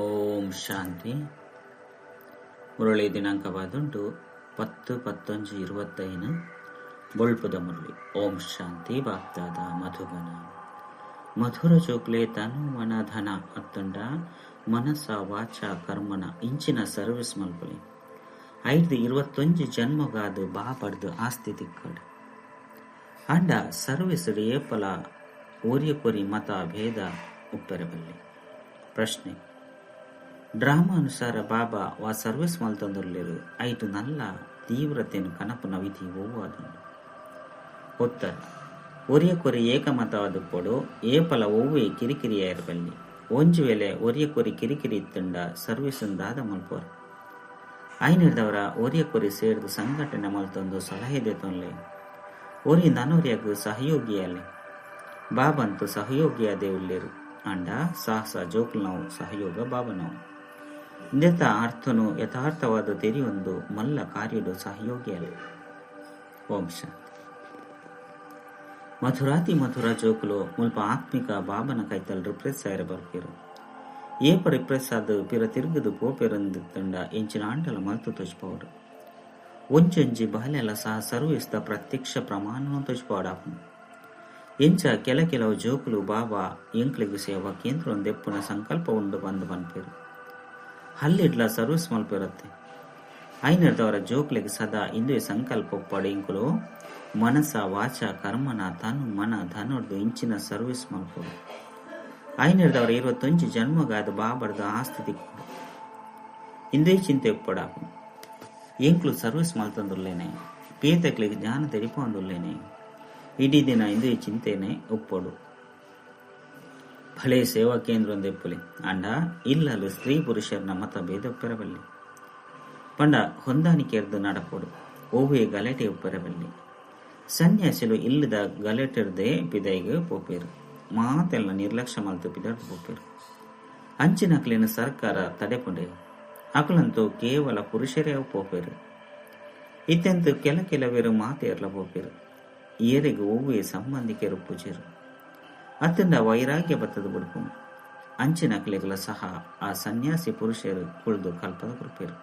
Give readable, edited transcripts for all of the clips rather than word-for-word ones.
ಓಂ ಶಾಂತಿ. ಮುರಳಿ ದಿನಾಂಕವಾದುಂಟು 10-10-25 ಬೊಳ್ಪುದ ಮುರಳಿ. ಓಂ ಶಾಂತಿ. ಬಾಪ್ದಾದ ಮಧುಬನ. ಮಧುರ ಜೋಕ್ಲೆ ತನು ಮನ ಧನ ಅತ್ತಂಡ ಮನಸ ವಾಚ ಕರ್ಮನ ಇಂಚಿನ ಸರ್ವಿಸ್ ಮಲ್ಪಲೆ 5 21 ಜನ್ಮಗಾದು ಬಾಪಡ್ದು ಆಸ್ತಿ ತಿಕ್ಕಡ್. ಅಂಡ ಸರ್ವಿಸ್ ಏಪಲ ಓರಿಯಕೊರಿ ಮತ ಭೇದ ಉಪ್ಪೆರಬಲ್ಲಿ. ಪ್ರಶ್ನೆ: ಡ್ರಾಮಾ ಅನುಸಾರ ಬಾಬಾ ವಾ ಸರ್ವಿಸ್ ಮಲ್ತೊಂದುಲ್ಲೆರ್, ಐಟು ನಲ್ಲ ತೀವ್ರತೆನ್ ಕನಪುನ ವಿಧಿ ಒವ್ವಾದುಂಡು? ಉತ್ತರ: ಒರಿಯಕೊರಿ ಏಕಮತವಾದುಪ್ಪೊಡು, ಏಪಲ ಒವ್ವೆ ಕಿರಿಕಿರಿಯಾಯಿರಬಲ್ಲಿ. ಒಂಜಿ ವೇಳೆ ಒರಿಯಕೊರಿ ಕಿರಿಕಿರಿ ಇತ್ತುಂಡ ಸರ್ವಿಸ್ ದಾದ ಮಲ್ಪುವರ್? ಐನೆರ್ದವರ ಒರಿಯಕೊರಿ ಸೇರ್ದು ಸಂಘಟನೆ ಮಲ್ತೊಂದು ಸಲಹೆ ದೆತೊನ್ಲೆ. ಒರಿ ನನೊರಿಯಗ್ ಸಹಯೋಗಿಯಾಲೆ. ಬಾಬಂತು ಸಹಯೋಗಿಯಾದೆ ಉಲ್ಲೆರ್, ಆಂಡ ಸಾಹಸ ಜೋಕುಲ್ನವು ಸಹಯೋಗ ಬಾಬನವು. ಇಂದೆತ ಅರ್ಥನು ಯಥಾರ್ಥವಾದ ತೆರಿಯೊಂದು ಮಲ್ಲ ಕಾರ್ಯಡು ಸಹಯೋಗಿಯಾಲೆ. ಓಂ ಶಾಂತಿ. ಮಧುರಾತಿ ಮಧುರ ಜೋಕುಲು, ಮುಲ್ಪ ಆತ್ಮಿಕ ಬಾಬನ ಕೈತಲ್ ರಿಪ್ರೆಸ್ ಆಯರ ಬರ್ಪೆರ್. ಏಪ ರಿಪ್ರೆಸ್ ಆದ್ ಪಿರ ತಿರುಗುದು ಪೋಪೆರಂದಿತ್ತಂಡ ಎಂಚಿನ ಆಂಡಲ ಮಲ್ತು ತೋಜ್ಪಾವೊಡು. ಒಂಜೊಂಜಿ ಬಾಲೆಲ ಸಹ ಸರ್ವಿಸ್ ದ ಪ್ರತ್ಯಕ್ಷ ಪ್ರಮಾಣನು ತೋಜ್ಪಾವೊಡಾಪುಂಡು. ಎಂಚ ಕೆಲ ಕೆಲವು ಜೋಕುಲು ಬಾಬಾ ಎಂಕ್ಲೆಗ್ ಸೇವಾ ಕೇಂದ್ರ ದೆಪ್ಪುನ ಸಂಕಲ್ಪ ಉಂಡು ಪಂದ್ ಪನ್ಪೆರ್. ಹಲ್ಲಿಡ್ಲ ಸರ್ವಿಸ್ ಮಲ್ಪೆರತ್ತೆ. ಐನೆರ್ದವರ ಜೋಕ್ಲೆಗ್ ಸದಾ ಇಂದುವೆ ಸಂಕಲ್ಪ ಉಪ್ಪಡ್, ಎಂಕುಲು ಮನಸ ವಾಚ ಕರ್ಮನ ತನು ಮನ ಧನೊಡ್ದು ಇಂಚಿನ ಸರ್ವಿಸ್ ಮಲ್ಪೊಡು. ಐನೆರ್ದವರ 21 ಜನ್ಮಗಾದ ಬಾಬರ್ದ ಆಸ್ತಿ ತಿಕ್ಕೊಡು. ಇಂದೇ ಚಿಂತೆ ಉಪ್ಪಡಾಪುಂಡು. ಎಂಕ್ಲು ಸರ್ವಿಸ್ ಮಲ್ತೊಂದುಲ್ಲೇನೆ, ಪೇತಕ್ಲೆಗ್ ಜ್ಞಾನ ತೆರಿಪೊಂದುಲ್ಲೇನೆ, ಇಡೀ ದಿನ ಇಂದುವೆ ಚಿಂತೆನೆ ಉಪ್ಪೊಡು. ಭಲೆ ಸೇವಾ ಕೇಂದ್ರ ದೆಪ್ಪುಲೆ, ಅಂಡ ಇಲ್ಲಲು ಸ್ತ್ರೀ ಪುರುಷರ್ನ ಮತ ಭೇದ ಉಪ್ಪೆರಬಲ್ಲಿ. ಪಂಡ ಹೊಂದಾಣಿಕೆರ್ದು ನಡಪೊಡು. ಒವ್ವೆ ಗಲಾಟೆ ಉಪ್ಪೆರಬಲ್ಲಿ. ಸನ್ಯಾಸಿಲು ಇಲ್ಲದ ಗಲಾಟೆರ್ದೇ ಪಿದೈಗ್ ಪೋಪೆರ್. ಮಾತೆಲ್ಲ ನಿರ್ಲಕ್ಷ್ಯ ಮಲ್ತು ಪಿದಡ್ದು ಪೋಪೆರ್. ಅಂಚಿನಕ್ಲೆನ್ ಸರ್ಕಾರ ತಡೆಪುಂಡೆ. ಅಕುಲಂತೂ ಕೇವಲ ಪುರುಷರೇ ಪೋಪೆರ್. ಇತ್ತೆಂತು ಕೆಲ ಕೆಲವೆರು ಮಾತೆರ್ಲ ಪೋಪೆರ್. ಏರೆಗ್ ಒವ್ವೆ ಸಂಬಂಧಿಕೆರು ಪೂಜೆರು ಅತ್ತಂಡ ವೈರಾಗ್ಯ ಬತ್ತದ ಬುಡ್ಪುಂಡು. ಅಂಚಿನಕ್ಲೆಗ್ಲ ಸಹ ಆ ಸನ್ಯಾಸಿ ಪುರುಷರು ಕುಳ್ದು ಕಲ್ಪದ ಕೊರ್ಪೆರ್.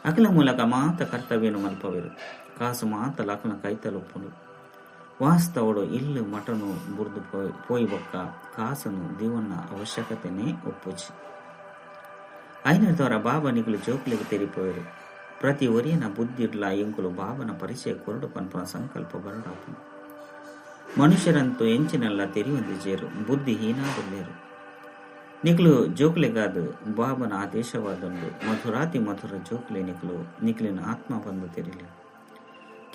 ಅಕಲ ಮೂಲಕ ಮಾತ ಕರ್ತವ್ಯನು ಮಲ್ಪವೆರು. ಕಾಸು ಮಾತಲ ಅಕಲ್ನ ಕೈತಲ್ ಉಪ್ಪುಂಡು. ವಾಸ್ತವಡು ಇಲ್ಲು ಮಠನು ಬುರ್ದು ಪೋಯಿ ಬೊಕ್ಕ ಕಾಸನು ದೀವನ್ನ ಅವಶ್ಯಕತೆನೇ ಒಪ್ಪುಜಿ. ಐನರ್ದವರ ಬಾಬಾ ನಿಕುಲು ಜೋಕ್ಲೆಗ್ ತೆರಿಪೋಯೆರ್. ಪ್ರತಿ ಒರಿಯನ ಬುದ್ಧಿಡ್ಲ ಎಂಕುಲು ಬಾಬನ ಪರಿಚಯ ಕೊರಡು ಪನ್ಪುನ ಸಂಕಲ್ಪ ಬರಡಾಪುಂಡು. ಮನುಷ್ಯರಂತೂ ಎಂಚಿನೆಲ್ಲ ತೆರಿಯೊಂದಿಜೆರ್, ಬುದ್ಧಿಹೀನಾದುಲ್ಲೆರ್. ನಿಕುಲು ಜೋಕ್ಲೆಗಾದ್ ಬಾಬನ ಆದೇಶವಾದುಂಡು. ಮಧುರಾತಿ ಮಧುರ ಜೋಕ್ಲೆ, ನಿಕುಲು ನಿಕ್ಲೆನ ಆತ್ಮ ಪಂದ್ ತೆರಿಲೆ.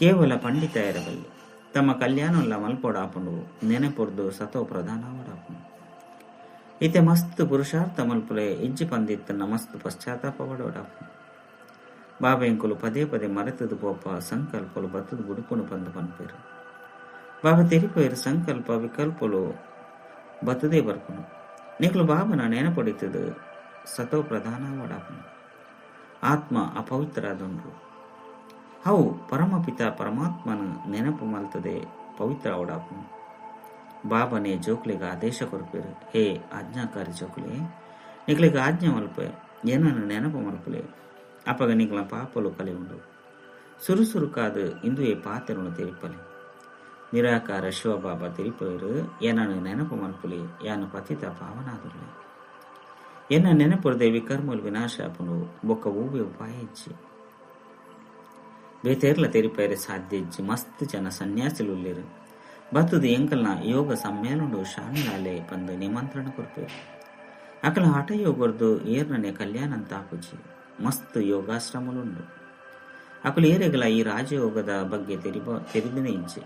ಕೇವಲ ಪಂಡಿತ ಇರಬಲ್ಲಿ. ತಮ್ಮ ಕಲ್ಯಾಣೊಲ್ಲ ಮಲ್ಪೊಡಾಪುಂಡು. ನೆನೆಪೊರ್ದು ಸತೋ ಪ್ರಧಾನವಾಡಾಪುಂಡು. ಇತ್ತೆ ಮಸ್ತ್ ಪುರುಷಾರ್ಥ ಮಲ್ಪುಲೆ ಇಜ್ಜಿ ಪಂದಿತ್ತನ್ನ ಮಸ್ತ್ ಪಶ್ಚಾತ್ತಾಪ ಪಡೋಡಾಪುಂಡು. ಬಾಬಾ ಎಂಕುಲು ಪದೇ ಪದೇ ಮರೆತದು ಪೋಪ, ಸಂಕಲ್ಪಲು ಬತ್ತದು ಬುಡುಪುನು ಪಂದ್ ಪನ್ಪೆರ್. ಬಾಬಾ ತೆರಿಪೋಯೆರ್, ಸಂಕಲ್ಪ ವಿಕಲ್ಪಲು ಬತ್ತದೇ ಬರ್ಪುಂಡು. ನಿಕುಲು ಬಾಬನ ನೆನಪೊಡಿತದು ಸತೋ ಪ್ರಧಾನವಾಡಾಪುಂಡು. ಆತ್ಮ ಅಪವಿತ್ರ ಆದುಂಡು. ಅವು ಪರಮಪಿತ ಪರಮಾತ್ಮನ ನೆನಪು ಮಲ್ತದೆ ಪವಿತ್ರ ಅವಡಾಪುಂಡು. ಬಾಬನೇ ಜೋಕ್ಲೆಗ್ ಆದೇಶ ಕೊರ್ಪೆರ್. ಹೇ ಆಜ್ಞಾಕಾರಿ ಜೋಕ್ಲೆ, ನಿಕ್ಲೆಗ್ ಆಜ್ಞೆ ಮಲ್ಪೆ, ಏನನ್ನು ನೆನಪು ಮಲ್ಪಲೆ. ಅಪಗ ನಿಕ್ಲ ಪಾಪಲು ಕಲೆ ಉಂಡು. ಸುರುಸುರುಕಾದ ಇಂದುವೆ ಪಾತೆರನು ತೆರಿಪಲೆ. ನಿರಾಕಾರ ಶಿವಬಾಬಾ ತೆರಿಪೋಯೆರ್, ಏನನ್ನು ನೆನಪು ಮಲ್ಪುಲೆ, ಯಾನು ಪತಿತ ಪಾವನಾದುಲ್ಲೆ. ಎನ್ನ ನೆನಪುರ್ದೆ ವಿಕರ್ಮಲು ವಿನಾಶ ಆಪುಂಡು. ಬೊಕ್ಕ ಒವ್ವೆ ಉಪಾಯ ಇಜ್ಜಿ. ಬೇತೆರ್ಲ ತೆರಿಪೈರೆ ಸಾಧ್ಯ ಇಜ್ಜಿ. ಮಸ್ತ್ ಜನ ಸನ್ಯಾಸಿಲು ಉಲ್ಲೆರ್. ಬತ್ತದು ಎಂಕಲ್ನ ಯೋಗ ಸಮ್ಮೇಳನಡು ಶಾಮಿಲಾಲೆ ಪಂದ್ ನಿಮಂತ್ರಣ ಕೊರ್ಪೆರ್. ಅಕಲ ಹಠ ಯೋಗರ್ದು ಏರ್ನನೆ ಕಲ್ಯಾಣ ಅಂತ ಆಪುಜಿ. ಮಸ್ತ್ ಯೋಗಾಶ್ರಮಲುಂಡು. ಅಕುಲು ಏರೆಗಲ ಈ ರಾಜಯೋಗದ ಬಗ್ಗೆ ತೆರಿದಿನ ಇಜ್ಜಿ.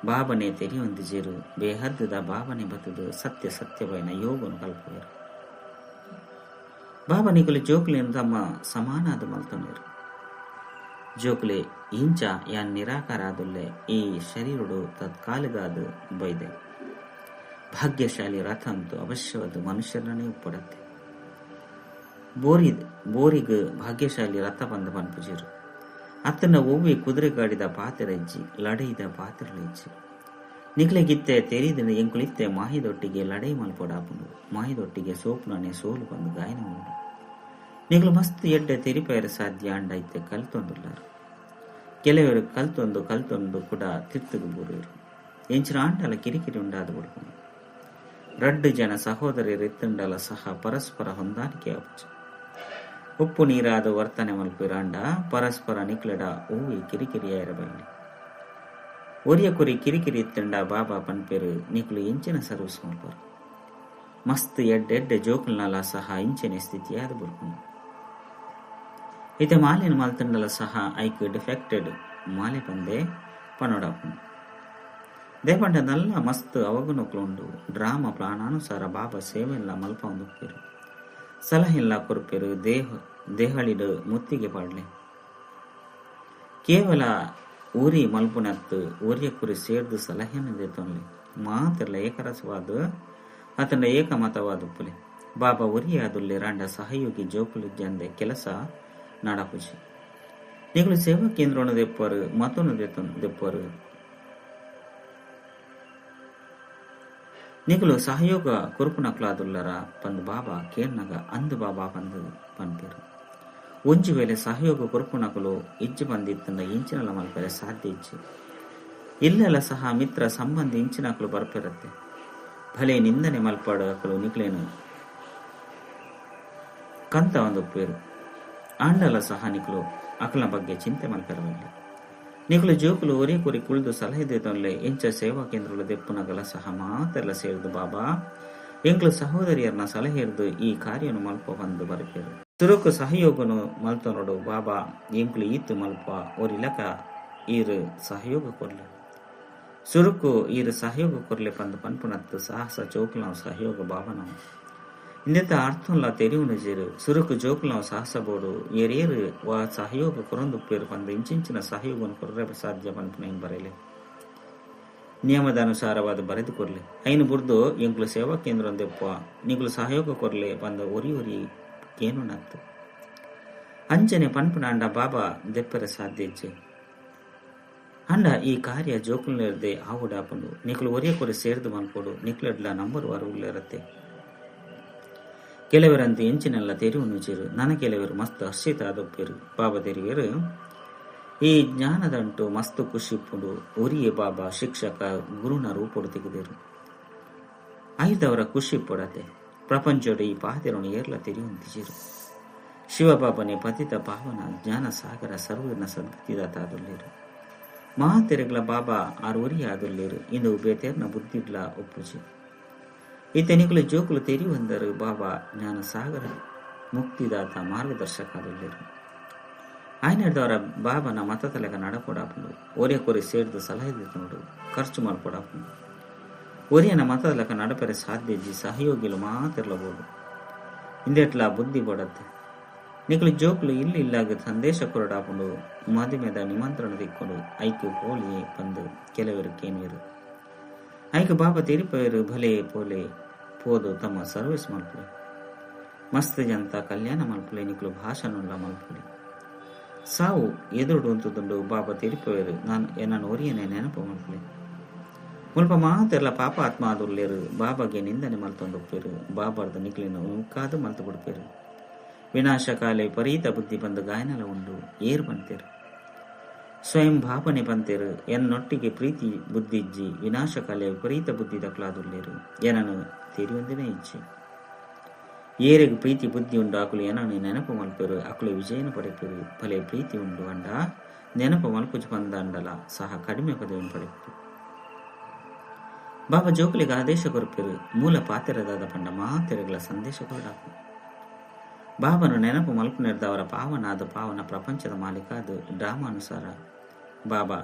ಬಾಬನೆ ತೆರಿಯೊಂದಿಜೆರ್. ಬೇಹದ್ದದ ಬಾಬನೆ ಬತ್ತದು ಸತ್ಯ ಸತ್ಯವೈನ ಯೋಗನು ಕಲ್ಪುವೆರ್. ಬಾಬಾ ನಿಕುಲು ಜೋಕುಲೆನ್ ತಮ್ಮ ಸಮಾನಾದ ಮಲ್ತೊನ್ವೆರ್. ಜೋಕುಲೆ, ಇಂಚ ಯಾನ್ ನಿರಾಕಾರ ಆದುಲ್ಲೆ. ಈ ಶರೀರಡು ತತ್ಕಾಲಿಗಾದ ಬೈದೆ. ಭಾಗ್ಯಶಾಲಿ ರಥ ಅಂತೂ ಅವಶ್ಯವಾದ ಮನುಷ್ಯರನ್ನೇ ಉಪ್ಪಡತ್ತೆ. ಬೋರಿಗ್ ಭಾಗ್ಯಶಾಲಿ ರಥ ಪಂದ್ ಪನ್ಪುಜೆರ್. ಅತ್ತಂಡ ಒವ್ವೆ ಕುದುರೆ ಗಾಡಿದ ಪಾತೆರ ಇಜ್ಜಿ, ಲಡೈದ ಪಾತೆರಲ ಇಜ್ಜಿ. ನಿಕ್ಲೆಗಿತ್ತೆ ತೆರಿದಿನ ಎಂಕುಲಿತ್ತೆ ಮಾಹಿದೊಟ್ಟಿಗೆ ಲಡೈ ಮಲ್ಪೊಡಾಪುಂಡು ಮಾಹಿದೊಟ್ಟಿಗೆ ಸೋಪುನನೆ ಸೋಲು ಬಂದು ಗಾಯನ ಉಂಡು. ನಿಕ್ಲು ಮಸ್ತ್ ಎಡ್ಡೆ ತೆರಿಪೈರೆ ಸಾಧ್ಯ ಅಂಡ ಇತ್ತೆ ಕಲ್ತೊಂದುಲ್ಲಾರು. ಕೆಲವರು ಕಲ್ತೊಂದು ಕಲ್ತೊಂದು ಕೂಡ ತಿರ್ತುಗು ಬೂರುವರು. ಎಂಚಿನ ಆಂಡಲ ಕಿರಿಕಿರಿ ಉಂಡಾದ ಬುಡ್ಪುಂಡು. ರಡ್ಡು ಜನ ಸಹೋದರಿಯರು ಇತ್ತುಂಡಲ ಸಹ ಪರಸ್ಪರ ಹೊಂದಾಣಿಕೆ ಆಪುಜಿ. ಉಪ್ಪು ನೀರಾದ ವರ್ತನೆ ಮಲ್ಪಿರಾಂಡ ಪರಸ್ಪರ ನಿಕ್ಲೆಡ ಓವಿ ಕಿರಿಕಿರಿಯಾಯಿರಬಲ್ಲಿ. ಒರಿಯ ಕುರಿ ಕಿರಿಕಿರಿ ಇತ್ತಂಡ ಬಾಬಾ ಪನ್ಪೇರು ನಿಕ್ಲು ಎಂಚಿನ ಸರ್ವಿಸ್ ಮಲ್ಪರು. ಮಸ್ತ್ ಎಡ್ಡೆ ಎಡ್ಡೆ ಜೋಕುಲ್ನಲ ಸಹ ಇಂಚಿನ ಸ್ಥಿತಿಯಾದ ಬುಡ್ಪುಂಡು. ಇತ್ತೆ ಮಾಲಿನ ಮಲ್ತಂಡಲ ಸಹ ಐಕ್ ಡಿಫೆಕ್ಟೆಡ್ ಮಾಲೆ ಪಂದೆ ಪನೋಡಾಪುಂಡು. ದೇಪಂಡ ನಲ್ಲ ಮಸ್ತ್ ಅವಗುಣಕ್ಲುಂಡು. ಡ್ರಾಮಾ ಪ್ಲಾನಾನುಸಾರ ಬಾಬಾ ಸೇವೆಲ್ಲ ಮಲ್ಪ ಉಪ್ಪೇರು ಸಲಹೆಲ್ಲ ಕೊರ್ಪೇರು. ದೇಹಳಿಡು ಮುತ್ತಿಗೆ ಪಾಡ್ಲೆ. ಕೇವಲ ಊರಿ ಮಲ್ಪುನತ್ತು ಊರಿಯ ಕುರಿ ಸೇರ್ದು ಸಲಹೆಯನ್ನು ದೇತೊನ್ಲೆ ಮಾತ್ರಲ್ಲ ಏಕರಸವಾದ ಅತನ ಏಕಮತವಾದ ಉಪ್ಪುಲೆ. ಬಾಬಾ ಉರಿಯಾದುಲ್ಲೆ ರಾಂಡ ಸಹಯೋಗಿ ಜೋಕುಲು ಜಂದೆ ಕೆಲಸ ನಡಪುಜಿ. ನಿಗಳು ಸೇವಾ ಕೇಂದ್ರವನ್ನು ದೆಪ್ಪರು ಮತವನ್ನು ದೆಪ್ಪರು. ನಿಗಳು ಸಹಯೋಗ ಕೊರುಪುನಕ್ಲಾದುಲ್ಲರ ಪಂದು ಬಾಬಾ ಕೇರ್ನಗ ಅಂದು ಬಾಬಾ ಪಂದು ಪನ್ಪೇರು. ಒಂಜಿ ವೇಳೆ ಸಹಯೋಗ ಕೊರುಪುನಕಲು ಇಜ್ಜು ಬಂದಿತ್ತಂದ ಇಂಚಿನಲ ಮಲ್ಪೆರೆ ಸಾಧ್ಯ ಇಜ್ಜಿ. ಇಲ್ಲೆಲ್ಲ ಸಹ ಮಿತ್ರ ಸಂಬಂಧಿ ಇಂಚಿನಕಲು ಬರ್ಪಿರತ್ತೆ. ಭಲೆ ನಿಂದನೆ ಮಲ್ಪಾಡು ಅಕಲು ನಿಕ್ಲೇನು ಕಂತ ಒಂದು ಉಪ್ಪೇರು. ಆಂಡಲ ಸಹ ನಿಕ್ಲು ಅಕಲ ಬಗ್ಗೆ ಚಿಂತೆ ಮಲ್ಪೆರವಲ್ಲಿ. ನಿಕ್ಲು ಜೋಕುಲು ಒರೇ ಕುರಿ ಕುಳಿದು ಸಲಹೆ ದೇತೊನ್ಲೆ ಎಂಚ ಸೇವಾ ಕೇಂದ್ರಗಳು ದೆಪ್ಪುನಗಲ ಸಹ ಮಾತೆಲ್ಲ ಸೇರಿದು ಬಾಬಾ ಎಂಕ್ಲು ಸಹೋದರಿಯರ್ನ ಸಲಹೆ ಇರ್ದು ಈ ಕಾರ್ಯನು ಮಲ್ಪ ಬಂದು ಬರಪೇರು. ಸುರುಕು ಸಹಯೋಗನು ಮಲ್ತನೋಡು ಬಾಬಾ ಎಂಕ್ಲು ಈತು ಮಲ್ಪ ಒರಿಲಕ ಈರು ಸಹಯೋಗ ಕೊರ್ಲೆ. ಸುರುಕು ಈರು ಸಹಯೋಗ ಕೊರ್ಲೆ ಪಂದು ಪನ್ಪುನತ್ತು ಸಾಹಸ ಜೋಕುಲವು ಸಹಯೋಗ ಬಾಬನವು. ಇಂದೆತ ಅರ್ಥಂಲ ತೆರಿವುನ ಜೇರು ಸುರುಕು ಜೋಕುಲವು ಸಾಹಸ ಬೋಡು ಏರೇರು ವಾ ಸಹಯೋಗ ಕೊರೊಂದುಪ್ಪೇರು ಪಂದು ಇಂಚಿಂಚಿನ ಸಹಯೋಗವನ್ನು ಕೊರ್ರೆ ಸಾಧ್ಯ ಪನ್ಪುನ ಏನ್ ಬರೆಯಲೆ. ನಿಯಮದ ಅನುಸಾರವಾದ ಬರೆದು ಕೊರ್ಲೆ. ಐನು ಬುರ್ದು ಎಂಕ್ಲು ಸೇವಾ ಕೇಂದ್ರ ದೆಪ್ಪ ನಿಕ್ಲು ಸಹಯೋಗ ಕೊರ್ಲೆ ಪಂದ ಒರಿ ಒರಿ ಕೇನು ನತ್ತು. ಅಂಚನೆ ಪನ್ಪುನ ಅಂಡ ಬಾಬಾ ದೆಪ್ಪರೆ ಸಾಧ್ಯ ಇಜ್ಜೆ. ಅಂಡ ಈ ಕಾರ್ಯ ಜೋಕುಲ್ನೇರ್ದೆ ಆವುಡಾಪುಂಡು. ನಿಕ್ಲು ಒರಿಯ ಕೊರೆ ಸೇರ್ದು ಮಲ್ಪೋಡು. ನಿಕ್ಲೆಡ್ಲ ನಂಬರ್ ವಾರುಗಳಿರತ್ತೆ. ಕೆಲವರಂತೆ ಎಂಚಿನೆಲ್ಲ ತೆರಿವು ನುಚಿರು. ನನ ಕೆಲವರು ಮಸ್ತ್ ಹರ್ಷಿತ ಆದೊಪ್ಪೇರು. ಬಾಬಾ ತೆರಿವೇರು ಈ ಜ್ಞಾನದಂಟು ಮಸ್ತ್ ಖುಷಿಪ್ಪುಡು. ಒರಿಯೇ ಬಾಬಾ ಶಿಕ್ಷಕ ಗುರುನ ರೂಪೊಡು ತೆಗೆದೇರು. ಐದವರ ಖುಷಿ ಪಡತೆ. ಪ್ರಪಂಚೋಡು ಈ ಪಾತೆರನು ಏರ್ಲ ತೆರಿಯುವಂತಿಜಿರು. ಶಿವಬಾಬನೇ ಪತಿತ ಪಾವನ ಜ್ಞಾನ ಸಾಗರ ಸರ್ವನ ಸದ್ಗತಿದಾತ ಆದುಲ್ಲೇರು. ಮಹಾತೆರೆಗಳ ಬಾಬಾ ಆರು ಒರಿಯ ಆದುಲ್ಲೇರು. ಇಂದು ಬೇತೇರ್ನ ಬುದ್ಧಿಡ್ಲ ಒಪ್ಪುಜಿ. ಇತನಿಕುಲು ಜೋಕುಲು ತೆರಿವಂದರು ಬಾಬಾ ಜ್ಞಾನ ಸಾಗರ ಮುಕ್ತಿದಾತ ಮಾರ್ಗದರ್ಶಕ ಆದುಲ್ಲೇರು. ಆಯ್ನದವರ ಬಾಬನ ಮತತಲೆಗ ನಡಕೊಡಾಪುಂಡು. ಒರಿಯ ಕೊರಿ ಸೇರ್ದು ಸಲಹೆ ನೋಡು ಖರ್ಚು ಮಲ್ಪೊಡಾಪುಂಡು. ಒರಿಯನ ಮತದಲಕ ನಡಪರೆ ಸಾಧ್ಯ ಇಜ್ಜಿ. ಸಹಯೋಗಿಲು ಮಾತಿರ್ಲಬಹುದು. ಇಂದೆಟ್ಲ ಬುದ್ಧಿ ಬಡತ್ತೆ. ನಿಕ್ಲು ಜೋಕ್ಲು ಇಲ್ಲಿ ಇಲ್ಲಾಗ ಸಂದೇಶ ಕೊರಡಾಪುಂಡು. ಮದುಮೆದ ನಿಮಂತ್ರಣ ದಿಕ್ಕೊಂಡು ಐಕು ಪೋಲಿ ಬಂದು ಕೆಲವರು ಕೇನ್ವೇರು. ಐಕು ಬಾಬಾ ತೆರಿಪೇರು ಭಲೆ ಪೋಲೆ ಪೋದು ತಮ್ಮ ಸರ್ವಿಸ್ ಮಲ್ಪುಲೆ. ಮಸ್ತ್ ಜಂತ ಕಲ್ಯಾಣ ಮಲ್ಪುಲೆ. ನಿಕ್ಲು ಭಾಷಣುಲ್ಲ ಮಲ್ಪುಲೆ. ಸಾವು ಎದುರುಡು ಉಂತುದುಂಡು. ಬಾಬಾ ತೆರಿಪೇರು ನಾನು ಎನ್ನನ್ನು ಒರಿಯನೆ ನೆನಪು ಮಲ್ಪುಲೆ. ಮುಲ್ಪ ಮಾತೆರ್ಲ ಪಾಪ ಆತ್ಮ ಆದುಲ್ಲೇರು. ಬಾಬಾಗೆ ನಿಂದನೆ ಮಲ್ತೊಂಡುಪ್ಪೇರು. ಬಾಬಾರ್ದ ನಿಕ್ಲಿನ ಉಂಕಾದು ಮಲ್ತು ಬಿಡ್ಪೇರು. ವಿನಾಶಕಾಲೆ ವಿಪರೀತ ಬುದ್ಧಿ ಬಂದು ಗಾಯನಲ ಉಂಡು ಏರು ಬಂತೇರು. ಸ್ವಯಂ ಭಾವನೆ ಬಂತೇರು. ಎನ್ನೊಟ್ಟಿಗೆ ಪ್ರೀತಿ ಬುದ್ಧಿಜ್ಜಿ ವಿನಾಶಕಾಲೆ ವಿಪರೀತ ಬುದ್ಧಿ ದಕ್ಲಾದುಲ್ಲೇರು. ಏನನು ತೆರಿಯೊಂದಿನೇ ಇಚ್ಛೆ. ಏರೆಗ್ ಪ್ರೀತಿ ಬುದ್ಧಿ ಉಂಡು ಅಕುಲು ಏನನು ನೆನಪು ಮಲ್ಪೇರು. ಅಕುಲು ವಿಜಯನ ಪಡೆಪೇರು. ಭಲೆ ಪ್ರೀತಿ ಉಂಡು ಅಂಡ ನೆನಪು ಮಲ್ಪುಜು ಬಂದ ಅಂಡಲ ಸಹ ಕಡಿಮೆ ಪದವಿಯನ್ನು ಪಡೆಪೇರು. ಬಾಬಾ ಜೋಕುಲಿಗೆ ಆದೇಶ ಕೊರಪೇರು. ಮೂಲ ಪಾತೆರದಾದ ಪಂಡ ಮಾತೆರೆಗಳ ಸಂದೇಶ ಕೊರಡಾಪು. ಬಾಬನು ನೆನಪು ಮಲ್ಪುನೆರ್ದವರ ಪಾವನಾದ ಪಾವನ ಪ್ರಪಂಚದ ಮಾಲೀಕ ಅದು ಡ್ರಾಮಾನುಸಾರ ಬಾಬಾ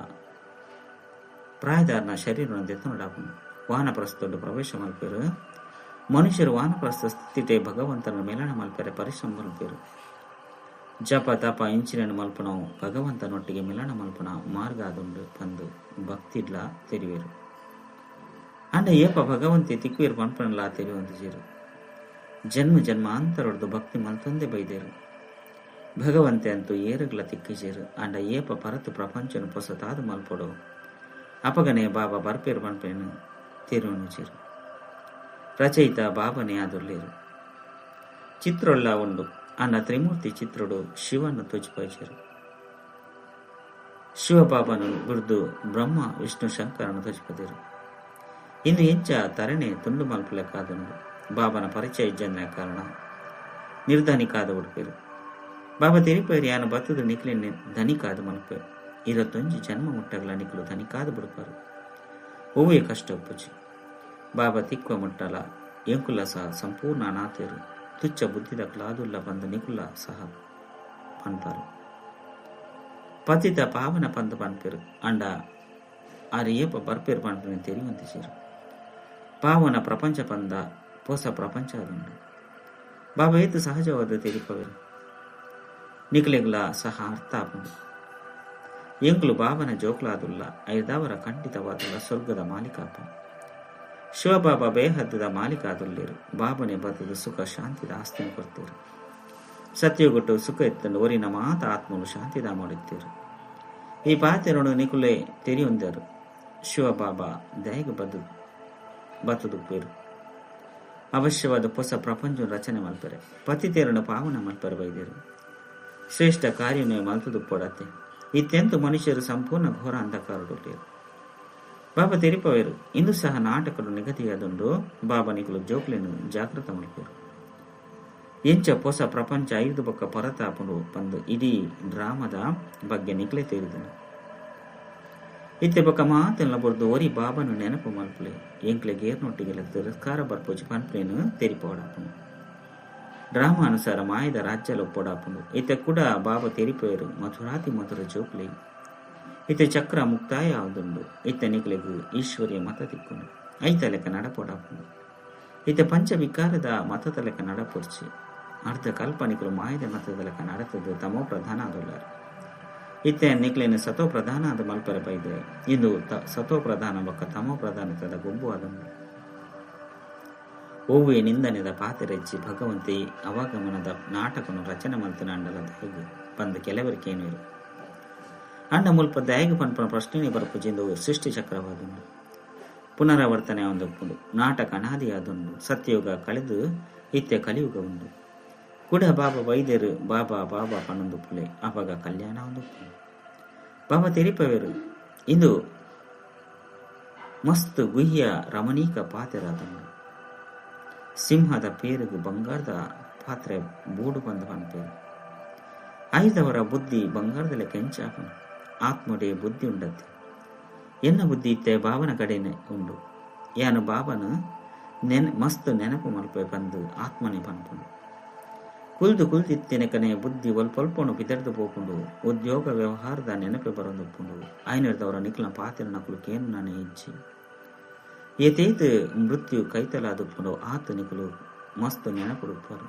ಪ್ರಾಯದಾರನ ಶರೀರವನ್ನು ದೆತ್ತೊಂಡಾಪುಂಡು. ವಾನಪ್ರಸ್ಥೊಂಡು ಪ್ರವೇಶ ಮಲ್ಪೇರು. ಮನುಷ್ಯರು ವಾನಪ್ರಸ್ಥ ಸ್ಥಿತಿಟೆ ಭಗವಂತನ ಮೇಲಣ ಮಲ್ಪೆರೆ ಪರಿಶ್ರಮ ಮಲ್ಪೇರು. ಜಪ ತಪ ಇಂಚಿನನ್ನು ಮಲ್ಪನವು ಭಗವಂತನೊಟ್ಟಿಗೆ ಮಿಲನ ಮಲ್ಪನ ಮಾರ್ಗ ಅದುಂಡು ಪಂದು ಭಕ್ತಿಡ್ಲ ತೆರಿವೇರು. ಅಂಡ ಏಪ ಭಗವಂತೆ ತಿಕ್ವೇರು ಪನ್ಪನಲ ತೆರಿವಂತಿಜೇರು. ಜನ್ಮ ಜನ್ಮಾಂತರೊಡ್ದು ಭಕ್ತಿ ಮಲ್ತೊಂದೆ ಬೈದೇರು. ಭಗವಂತೆ ಅಂತೂ ಏರುಗ್ಲ ತಿಕ್ಕಿಜೇರು. ಅಂಡ ಏಪ ಪರತು ಪ್ರಪಂಚನು ಪೊಸತಾದ ಮಲ್ಪೊಡು. ಅಪಗನೆ ಬಾಬಾ ಬರ್ಪೇರು ಪನ್ಪೇನು ತೆರುವನುಚೇರು ರಚಯಿತ ಬಾಬನೇ ಆದುಲ್ಲೇರು ಚಿತ್ರೊಳ್ಳ ಉಂಡು ಅನ್ನ ತ್ರಿಮೂರ್ತಿ ಚಿತ್ರಡು ಶಿವನ ತೋಚಿಪಾಯ್ಚೇರು ಶಿವಬಾಬನು ಬಿರ್ದು ಬ್ರಹ್ಮ ವಿಷ್ಣು ಶಂಕರನು ತೋಚಿಪದೇರು ಇಂದು ಎಂಚ ತರಣೆ ತುಂಡು ಮಲ್ಪಲೆಕ್ಕಾದುಂಡು ಬಾಬನ ಪರಿಚಯ ಇಜ್ಜಂದ ಕಾರಣ ನಿರ್ಧನಿಕಾದ ಉಡುಪೇರು ಬಾಬಾ ತೆರಿಪೇರು ಯಾನು ಬತ್ತದ ನಿಕ್ಲಿನ ಧನಿಕಾದ ಮಲ್ಪೆ ಇರತ್ತೊಂಜಿ ಜನ್ಮ ಮುಟ್ಟಗಲ ನಿಕ್ಲು ಧನಿಕಾದ ಬಿಡುಪಾರು ಒವ್ವೇ ಕಷ್ಟ ಒಪ್ಪುಚಿ ಬಾಬಾ ತಿಕ್ಕುವ ಮುಟ್ಟಲ ಎಂಕುಲ ಸಹ ಸಂಪೂರ್ಣ ಅನಾಥರು ತುಚ್ಚ ಬುದ್ಧಿದ ಕ್ಲಾದುಲ್ಲ ಬಂದು ನಿಕುಲ ಸಹ ಪನ್ಪಾರು ಪತಿತ ಪಾವನ ಪಂದು ಪನ್ಪೇರು ಅಂಡ ಆರು ಏಪ ಬರ್ಪೇರು ಪನ್ಪಿನ ತೆರಿವಂತಿಸೇರು ಪಾವನ ಪ್ರಪಂಚ ಪಂದ ಪೊಸ ಪ್ರಪಂಚ ಅದುಂಡು ಬಾಬಾ ಏತು ಸಹಜವಾದ ತೆರಿಪವೇರು ನಿಕ್ಲೆಗ್ಲ ಸಹ ಅರ್ಥ ಆಪುಂಡು ಎಂಕುಲು ಬಾಬನ ಜೋಕ್ಲಾದುಲ್ಲ ಐದಾವರ ಖಂಡಿತವಾದುಲ್ಲ ಸ್ವರ್ಗದ ಮಾಲೀಕಾಪ ಶಿವಬಾಬಾ ಬೇಹದ್ದದ ಮಾಲೀಕಾದುಲ್ಲೇರು ಬಾಬನೆ ಬತ್ತದ ಸುಖ ಶಾಂತಿದ ಆಸ್ತಿನ ಕೊಡ್ತೇರು ಸತ್ಯಗುಟ್ಟು ಸುಖ ಎತ್ತಂಡು ಒರಿನ ಮಾತ ಆತ್ಮಲು ಶಾಂತಿದ ಮಾಡುತ್ತೇರು ಈ ಪಾತೆರನು ನಿಕುಲೆ ತೆರಿಯೊಂದರು ಶಿವಬಾಬಾ ದಯಗೆ ಬದ್ದು ಬತ್ತದುಪ್ಪೇರು ಅವಶ್ಯವಾದ ಹೊಸ ಪ್ರಪಂಚ ರಚನೆ ಮಲ್ಪರೆ ಪತಿತೇರನ್ನು ಪಾವನ ಮಲ್ಪರೆ ಬೈದೇರು ಶ್ರೇಷ್ಠ ಕಾರ್ಯನೇ ಮಲ್ತದುಪ್ಪೊಡತ್ತೆ ಇತ್ತೆಂತು ಮನುಷ್ಯರು ಸಂಪೂರ್ಣ ಘೋರ ಅಂಧಕಾರಡುಳ್ಳೇರು ಬಾಬಾ ತೆರಿಪವೇರು ಇಂದು ಸಹ ನಾಟಕಡು ನಿಗದಿಯಾದುಂಡು ಬಾಬಾ ನಿಕುಲು ಜೋಕ್ಲೆನು ಜಾಗೃತ ಮಲ್ಪೇರು ಎಂಚ ಹೊಸ ಪ್ರಪಂಚ ಐದು ಬೊಕ್ಕ ಪರತಾಪುಂಡು ಪಂದು ಇಡೀ ಡ್ರಾಮದ ಬಗ್ಗೆ ನಿಕ್ಲೆ ತೇರಿದನು ಇತ್ತೆ ಬೊಕ್ಕ ಮಾತೆಲ್ಲ ಬೊರ್ದು ಒರಿ ಬಾಬನು ನೆನಪು ಮಲ್ಪುಲೆ ಎಂಕ್ಲೆ ಗೇರ್ನೊಟ್ಟಿಗೆಲ್ಲ ತಿರಸ್ಕಾರ ಬರ್ಪೋಜಿ ಪನ್ಪೇನು ತೆರಿಪೋಡಾಪುಂಡು ಡ್ರಾಮಾ ಅನುಸಾರ ಮಾಯದ ರಾಜ್ಯ ಒಪ್ಪೋಡಾಪುಂಡು ಇತ್ತೆ ಕೂಡ ಬಾಬಾ ತೆರಿಪೇರು ಮಧುರಾತಿ ಮಧುರ ಜೋಕ್ಲೆ ಇತ್ತೆ ಚಕ್ರ ಮುಕ್ತಾಯ ಆದುಂಡು ಇತ್ತೆ ನಿಕ್ಲೆಗು ಈಶ್ವರಿಯ ಮತ ತಿಕ್ಕುಂಡು ಐತ ಲೆಕ್ಕ ನಡಪೋಡಾಪುಂಡು ಇತ್ತೆ ಪಂಚವಿಕಾರದ ಮತದ ಲೆಕ್ಕ ನಡಪೊರ್ಚಿ ಅರ್ಧ ಕಲ್ಪನಿಕರು ಮಾಯದ ಮತದ ಲೆಕ್ಕ ನಡತದ್ದು ತಮೋ ಪ್ರಧಾನ ಆದುಲ್ಲಾರು ಇತ್ತೆ ನಿಕ್ಲೇನು ಸತೋ ಪ್ರಧಾನ ಆದ ಮಲ್ಪರ ಬೈದೆ ಇಂದು ಸತೋ ಪ್ರಧಾನ ಬೊಕ್ಕ ತಮೋ ಪ್ರಧಾನತದ ಗೊಬ್ಬು ಆದುಂಡು ಒವ್ವೆ ನಿಂದನೆದ ಪಾತೆರೆಚ್ಚಿ ಭಗವಂತಿ ಅವಾಗಮನದ ನಾಟಕನು ರಚನೆ ಮಲ್ತಿನ ಅಂಡಲ ದಯಗು ಬಂದ ಕೆಲವರಿಕೇನು ಅಂಡ ಮುಲ್ಪ ದಯಗು ಪನ್ಪನ ಪ್ರಶ್ನೆ ಬರಪುಜಿಂದು ಸೃಷ್ಟಿ ಚಕ್ರವಾದುಂಡು ಪುನರಾವರ್ತನೆ ಒಂದೊಪ್ಪುಂಡು ನಾಟಕ ಅನಾದಿಯಾದುಂಡು ಸತ್ಯಯುಗ ಕಳೆದು ಇತ್ಯ ಕಲಿಯುಗ ಉಂಡು ಕೂಡ ಬಾಬಾ ವೈದ್ಯರು ಬಾಬಾ ಬಾಬಾ ಪನ್ನೊಂದು ಅವಾಗ ಕಲ್ಯಾಣ ಒಂದು ಬಾಬಾ ತೆರಿಪವೇರು ಇಂದು ಮಸ್ತ್ ಗುಹ್ಯ ರಮಣೀಕ ಪಾತೆರಾದುಂಡು ಸಿಂಹದ ಪೇರುಗು ಬಂಗಾರದ ಪಾತ್ರೆ ಬೂಡು ಬಂದು ಪನ್ಪೇರು ಐದವರ ಬುದ್ಧಿ ಬಂಗಾರದಲ್ಲೇ ಕೆಂಚಾಪನು ಆತ್ಮಡೆ ಬುದ್ಧಿ ಉಂಡತ್ತೆ ಎನ್ನ ಬುದ್ಧಿ ಇತ್ತೆ ಬಾಬನ ಕಡೆನೆ ಉಂಡು ಯಾನು ಬಾಬನ ಮಸ್ತ್ ನೆನಪು ಮಲ್ಪೆ ಬಂದು ಆತ್ಮನೆ ಪನ್ಪುಂಡು ಕುಲ್ದು ಕುಲ್ದಿತ್ತೆನಕನೆ ಬುದ್ಧಿ ಒಲ್ಪೊಲ್ಪೊನು ಬಿದರ್ದು ಪೋಪುಂಡು ಉದ್ಯೋಗ ವ್ಯವಹಾರದ ನೆನಪೆ ಬರೊಂದುಪ್ಪುಂಡು ಐನರ್ದವರ ನಿಕ್ಲ ಪಾತೆರ ನಕುಲು ಕೇನು ನಾನೇ ಇಜ್ಜಿ ಏತೇತ್ ಮೃತ್ಯು ಕೈತಲಾದುಪ್ಪುಂಡು ಆತ ನಿಕುಲು ಮಸ್ತ್ ನೆನಪುಡುಪ್ಪರು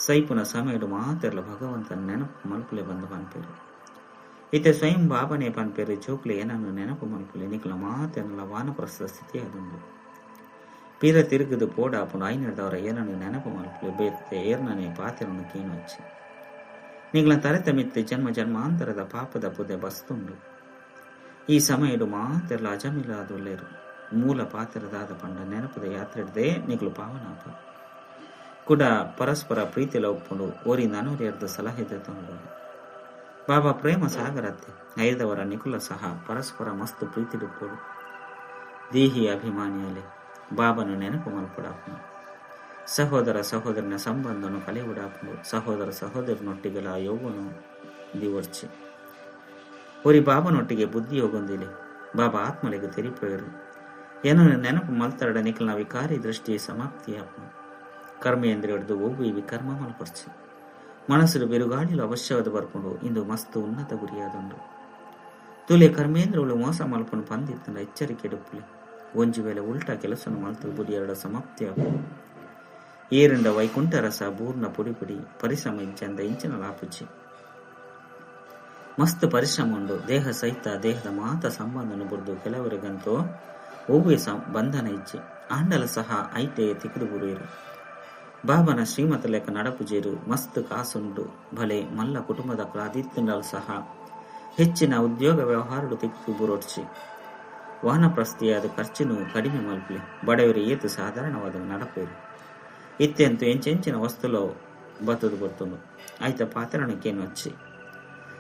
ಸೈಪುನ ಸಮಯಡು ಮಾತೆರ್ಲ ಭಗವಂತನ ನೆನಪು ಮಲ್ಪುಲೆ ಬಂದು ಪನ್ಪೇರು ಇತ್ತೆ ಸ್ವಯಂ ಬಾಬನೇ ಪನ್ಪೇರು ಜೋಕ್ಲೆ ಏನನ್ನು ನೆನಪು ಮಲ್ಪುಲೆ ನಿಕ್ಲ ಮಾತೆರ್ಲ ವಾನಪ್ರಸ್ಥ ಸ್ಥಿತಿ ಅದುಂಡು ಪೀರ ತಿರುಗದು ಪೋಡಾಪುಂಡು ಐನರ್ದವರ ಏನನ್ನು ನೆನಪು ಮಲ್ಪುಲೆ ಬೇತೆ ಏರ್ನನೆ ಪಾತೆರನ್ನು ಕೇನು ಹಚ್ಚಿ ನಿಗ್ಲ ತರೆತಮಿತ್ತೆ ಜನ್ಮ ಜನ್ಮಾಂತರದ ಪಾಪದ ಪುದೆ ಬಸ್ತುಂಡು ಈ ಸಮಯಡು ಮಾತೆರ್ಲ ಅಜಮಿಲಾದುಲ್ಲೇರು ಮೂಲ ಪಾತ್ರದಾದ ಪಂಡ ನೆನಪದ ಯಾತ್ರೆಡ್ದೆ ನಿಗ್ಲು ಪಾವನಾಪ ಕೂಡ ಪರಸ್ಪರ ಪ್ರೀತಿಲ ಒಪ್ಪುಂಡು ಓರಿ ನಾನೂರಿಯರ್ದ ಸಲಹೆ ತಂದು ಬಾಬಾ ಪ್ರೇಮ ಸಾಗರತ್ತೆ ಐದವರ ನಿಕುಲ ಸಹ ಪರಸ್ಪರ ಮಸ್ತ್ ಪ್ರೀತಿಡುಪ್ಪೋಡು ದೇಹಿ ಅಭಿಮಾನಿಯಲೆ ಬಾಬನು ನೆನಪು ಮಲ್ಪಡಾಪುಂಡು ಸಹೋದರ ಸಹೋದರನ ಸಂಬಂಧನು ಕಲೆವುಡಾಪುಂಡು ಸಹೋದರ ಸಹೋದರನೊಟ್ಟಿಗೆಲ ಯೋಗನು ದಿವರ್ಚಿ ಒರಿ ಬಾಬನೊಟ್ಟಿಗೆ ಬುದ್ಧಿ ಯೋಗೊಂದಿಲೆ ಬಾಬಾ ಆತ್ಮಲೆಗೆ ತೆರಿಪೋಯರು ಏನನ್ನು ನೆನಪು ಮಲ್ತರಡ ನಿಖಲ್ನ ವಿಕಾರಿ ದೃಷ್ಟಿ ಸಮಾಪ್ತಿಯಾಪುಂಡು ಕರ್ಮೇಂದ್ರಿಯಡ್ದು ಒವ್ವು ವಿಕರ್ಮ ಮಲ್ಪರ್ಚಿ ಮನಸ್ಸು ಬಿರುಗಾಳಿಲು ಅವಶ್ಯವಾದ ಬರ್ಪುಂಡು ಇಂದು ಮಸ್ತ್ ಉನ್ನತ ಗುರಿಯಾದುಂಡು ತುಲೆ ಕರ್ಮೇಂದ್ರಗಳು ಮೋಸ ಮಲ್ಪನು ಪಂದಿತ್ತಂಡ ಎಚ್ಚರಿಕೆ ಎಡುಪ್ಪುಲೆ ಒಂಜಿ ವೇಳೆ ಉಲ್ಟಾ ಕೆಲಸನು ಮಲ್ತು ಬುಡಿಯರಡ ಸಮಾಪ್ತಿಯಾಪುಂಡು ಏರಂಡ ವೈಕುಂಠ ರಸ ಬೂರ್ಣ ಪುಡಿ ಪುಡಿ ಪರಿಶ್ರಮ ಇಜ್ಜಂದ ಇಂಚಿನ ಲಾಪುಚಿ ಮಸ್ತ್ ಪರಿಶ್ರಮ ಉಂಡು ದೇಹ ಸಹಿತ ದೇಹದ ಮಾತ ಸಂಬಂಧನು ಬುರ್ದು ಕೆಲವರಿಗಂತೂ ಒವ್ವೆ ಬಂಧನ ಇಜ್ಜಿ ಆಂಡಲ ಸಹ ಐಟೆ ತಿಕ್ಕದು ಬುರುವಿರು ಬಾಬನ ಶ್ರೀಮತ ಲೆಕ್ಕ ನಡಪುಜೇರು ಮಸ್ತ್ ಕಾಸುಂಡು ಭಲೆ ಮಲ್ಲ ಕುಟುಂಬದ ಕ್ರಾದಿತ್ತಂಡಲ್ ಸಹ ಹೆಚ್ಚಿನ ಉದ್ಯೋಗ ವ್ಯವಹಾರಡು ತಿಕ್ಕು ಬುರೋಡ್ಚಿ ವಾನಪ್ರಸ್ಥಿಯಾದ್ ಖರ್ಚುನು ಕಡಿಮೆ ಮಲ್ಪುಲೆ. ಬಡವೆರು ಏತ್ ಸಾಧಾರಣವಾದ್ ನಡಪುವೆರು. ಇತ್ತೆಂತು ಎಂಚೆಂಚಿನ ವಸ್ತುಲು ಬತ್ತುದು ಬರ್ತುಂಡು. ಐತ ಪಾತೆರನು ಕೇನುವಚ್ಚಿ.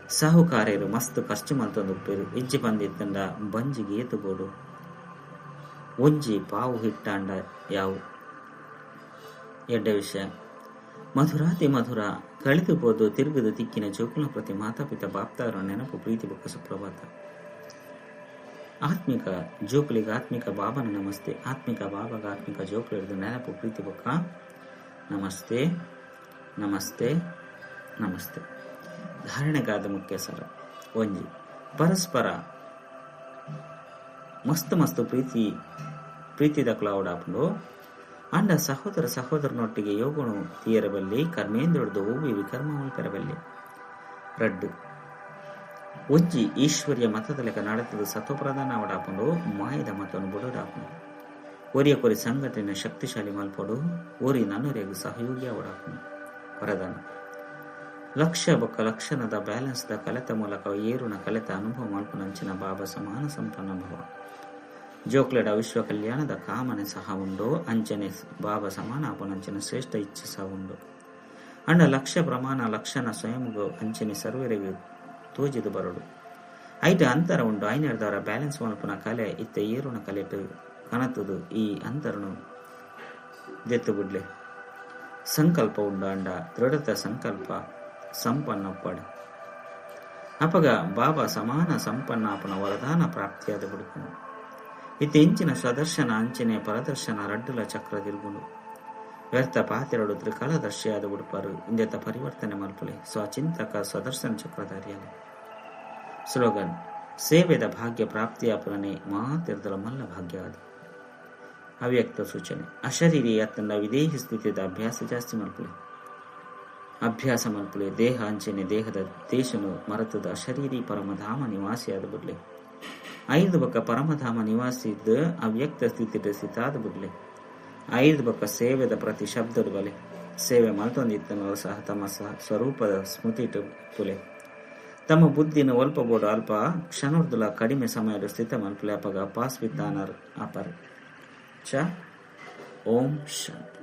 ಸಾಹುಕಾರೆರು ಮಸ್ತ್ ಖರ್ಚು ಮಲ್ತೊಂದು ಉಪ್ಪೆರು. ಇಜ್ಜಿ ಪಂದ್ ಇತ್ತುಂಡ ಬಂಜಿಗ್ ಏತ್ ಬೋಡು. ಒಂಜಿ ಪಾವು ಹಿಟ್ಟಾಂಡ ಯಾವು. ಎಡ್ಡೆ ವಿಷಯ. ಮಧುರಾತಿ ಮಧುರ ಕಳೆದು ಪೋದು ತಿರುಗುದು ತಿಕ್ಕಿನ ಜೋಕುಲ್ನ ಪ್ರತಿ ಮಾತಾಪಿತ ಬಾಪ್ತಾರ ನೆನಪು ಪ್ರೀತಿ ಬೊಕ್ಕ ಸುಪ್ರಭಾತ. ಆತ್ಮಿಕ ಜೋಕುಲಿಗೆ ಆತ್ಮಿಕ ಬಾಬನ ನಮಸ್ತೆ. ಆತ್ಮಿಕ ಬಾಬಗ ಆತ್ಮಿಕ ಜೋಕುಲಿರ್ದು ನೆನಪು ಪ್ರೀತಿ ಬೊಕ್ಕ ನಮಸ್ತೆ ನಮಸ್ತೆ ನಮಸ್ತೆ. ಧಾರಣೆಗಾದ ಮುಖ್ಯ ಸರ ಒಂಜಿ ಪರಸ್ಪರ ಮಸ್ತ್ ಮಸ್ತ್ ಪ್ರೀತಿ ಪ್ರೀತಿದಕುಲಾವಡಾಪುಂಡು. ಅಂಡ ಸಹೋದರ ಸಹೋದರನೊಟ್ಟಿಗೆ ಯೋಗನು ತೀಯರಬಲ್ಲಿ ಕರ್ಮೇಂದ್ರೊಡ್ದು ಒವ್ವೆ ವಿಕರ್ಮ ಮಲ್ಪೆರಬಲ್ಲಿ. ರಡ್ಡು ಒಂಜಿ ಈಶ್ವರ್ಯ ಮತದ ಲೆಕ್ಕ ನಡತದ ಸತ್ವಪ್ರಧಾನ ಅವಡಾಪುಂಡು. ಮಾಯದ ಮತವನ್ನು ಬುಡೋಡಾಪುಂಡು. ಒರಿಯ ಕೊರಿ ಸಂಘಟನೆ ಶಕ್ತಿಶಾಲಿ ಮಲ್ಪಡು. ಒರಿ ನನ್ನೊರಿಯಗು ಸಹಯೋಗಿ ಅವಡಾಪುಂಡು. ವರದಾನ ಲಕ್ಷ್ಯ ಬೊಕ್ಕ ಲಕ್ಷಣದ ಬ್ಯಾಲೆನ್ಸ್ ದ ಕಲೆತ ಮೂಲಕ ಏರುನ ಕಲೆತ ಅನುಭವ ಮಲ್ಪುನಂಚಿನ ಬಾಬಾ ಸಮಾನ ಸಂಪನ್ನ ಭವ. ಜೋಕ್ಲೆಡ ವಿಶ್ವ ಕಲ್ಯಾಣದ ಕಾಮನೆ ಸಹ ಉಂಡು. ಅಂಚನೆ ಬಾಬಾ ಸಮಾನ ಆಪುನಂಚಿನ ಶ್ರೇಷ್ಠ ಇಚ್ಛೆ ಸಹ ಉಂಡು. ಅಂಡ ಲಕ್ಷ್ಯ ಪ್ರಮಾಣ ಲಕ್ಷಣ ಸ್ವಯಂಗು ಅಂಚನೆ ಸರ್ವರಿಗೆ ತೋಜಿದು ಬರಡು. ಐಟ ಅಂತರ ಉಂಡು. ಐನರ್ದವರ ಬ್ಯಾಲೆನ್ಸ್ ಮಲ್ಪುನ ಕಲೆ ಇತ್ತ ಏರುನ ಕಲೆಟು ಕನತುದು ಈ ಅಂತರನು ದೆತ್ತು ಬಿಡ್ಲೆ. ಸಂಕಲ್ಪ ಉಂಡು. ಅಂಡ ದೃಢತ ಸಂಕಲ್ಪ ಸಂಪನ್ನ ಒಪ್ಪಡು. ಅಪಗ ಬಾಬಾ ಸಮಾನ ಸಂಪನ್ನ ಆಪುನ ವರದಾನ ಪ್ರಾಪ್ತಿಯಾದ ಬಿಡುಪುನು. ಇತ್ತೆ ಇಂಚಿನ ಸ್ವದರ್ಶನ ಅಂಚನೆ ಪರದರ್ಶನ ರಡ್ಡುಲ ಚಕ್ರ ತಿರುಗುಂಡು. ವ್ಯರ್ಥ ಪಾತೆರಡು ತ್ರಿಕಾಲದರ್ಶಿಯಾದ ಉಡುಪಾರು. ಇಂದೆತ ಪರಿವರ್ತನೆ ಮಲ್ಪುಲೆ. ಸ್ವಚಿಂತಕ ಸ್ವದರ್ಶನ ಚಕ್ರಧಾರಿಯಾದ. ಸ್ಲೋಗನ್ ಸೇವೆದ ಭಾಗ್ಯ ಪ್ರಾಪ್ತಿಯಾಪುರನೆ ಮಾತಿರ್ದಲ ಮಲ್ಲ ಭಾಗ್ಯ ಅದು. ಅವ್ಯಕ್ತ ಸೂಚನೆ ಅಶರೀರಿ ಅತ್ತಂಡ ವಿದೇಹಿ ಸ್ಥಿತಿದ ಅಭ್ಯಾಸ ಜಾಸ್ತಿ ಮಲ್ಪುಲೆ. ಅಭ್ಯಾಸ ಮಲ್ಪುಲೆ. ದೇಹ ಅಂಚನೆ ದೇಹದ ದೇಶನು ಮರತದ ಅಶರೀರಿ ಪರಮಧಾಮ ನಿವಾಸಿಯಾದ ಬಿಡ್ಲೆ. ಐದು ಬಕ್ಕ ಪರಮಧಾಮ ನಿವಾಸಿದ ಅವ್ಯಕ್ತ ಸ್ಥಿತಿದ ಸ್ಥಿತಾದ ಬಿಡ್ಲೆ. ಐದು ಬಕ್ಕ ಸೇವೆದ ಪ್ರತಿ ಶಬ್ದದ ಬಲೆ ಸೇವೆ ಮಲ್ತೊಂದಿತ್ತನೋ ಸಹ ತಮ್ಮ ಸ್ವರೂಪದ ಸ್ಮೃತಿ ಪುಲೆ. ತಮ್ಮ ಬುದ್ಧಿನ ಒಲ್ಪ ಬೋಡು ಅಲ್ಪ ಕ್ಷಣರ್ದುಲ ಕಡಿಮೆ ಸಮಯದ ಸ್ಥಿತ ಮಲ್ಪುಲೆ. ಅಪಗ ಪಾಸ್ವಿತಾನರ್ ಅಪರ್. ಚ ಓಂ ಶಾಂತಿ.